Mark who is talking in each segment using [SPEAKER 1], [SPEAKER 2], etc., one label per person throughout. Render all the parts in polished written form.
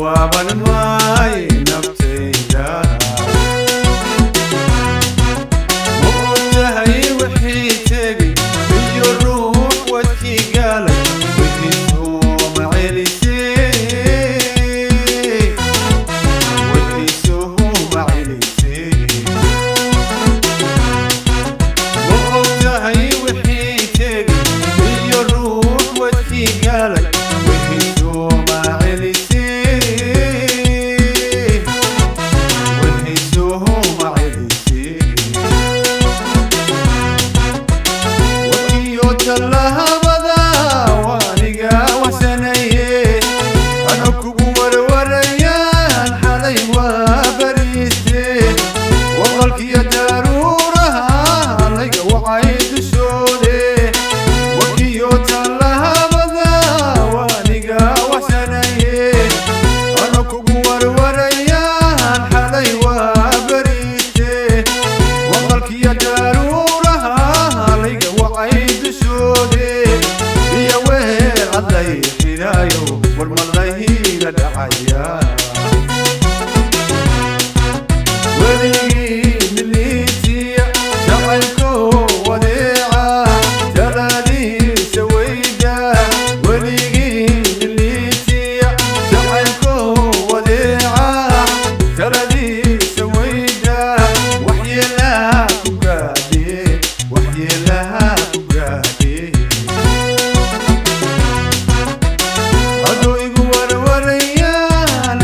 [SPEAKER 1] Waaban maay naftayda. Ma ogtahay wixii tegay iyo ruux wadkii galay, wixii sooma celisay, wixii sooma celisay? Ma ogtahay wixii tegay iyo ruux wadkii galay, wixii sooma celisay, wixii sooma celisay? Wakiyo tallahabada waaniga waxsanaye, ano kugu warwarayaan xalay waa bariiste. Waqalkiyo daruuraha layga wacay dushoode. Wakiyo tallahabada waaniga waxsanaye, ano kugu warwarayaan xalay waa bariiste. Waqalkiyo daruuraha layga wacay dushoode, iyo weel cadlay xidhaayo war malayga dhacaya. Weligii miliitiya jacaylko wadeeca taladiisa weyda. Weligii miliitiya jacaylko wadeeca taladiisa weyda. Waxyeelaha ku gaadhe, waxyeelaha ku gaadhe. Aduu igu warwarayaan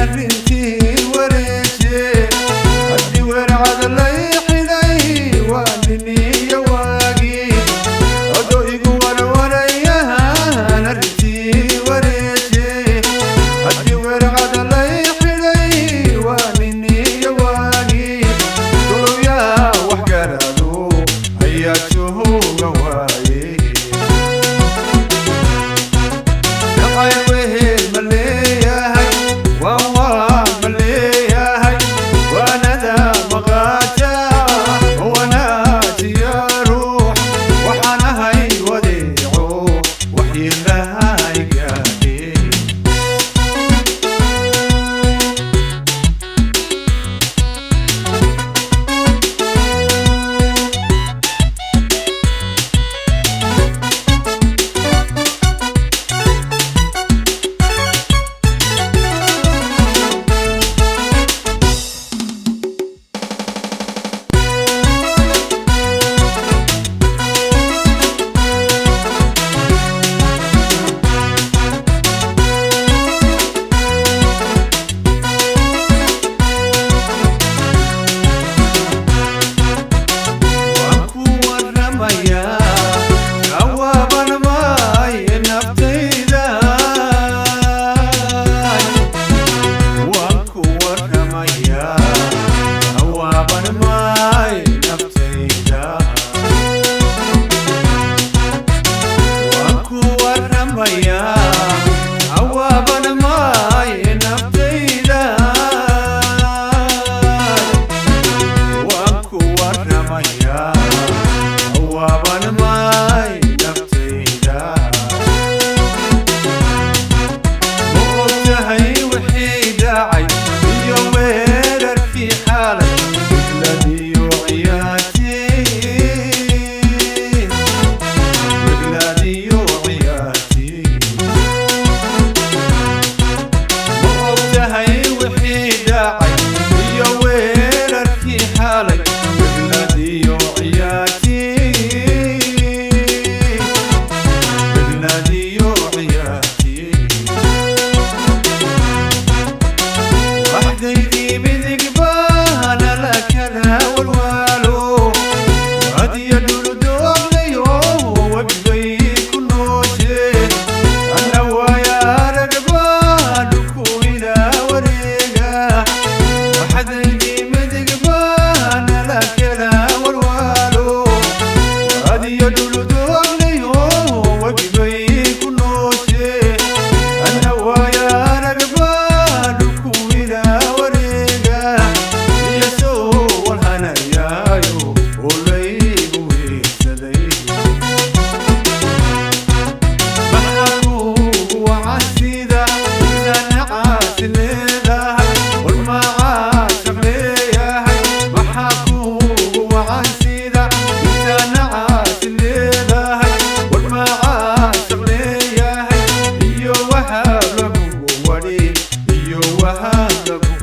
[SPEAKER 1] Tago.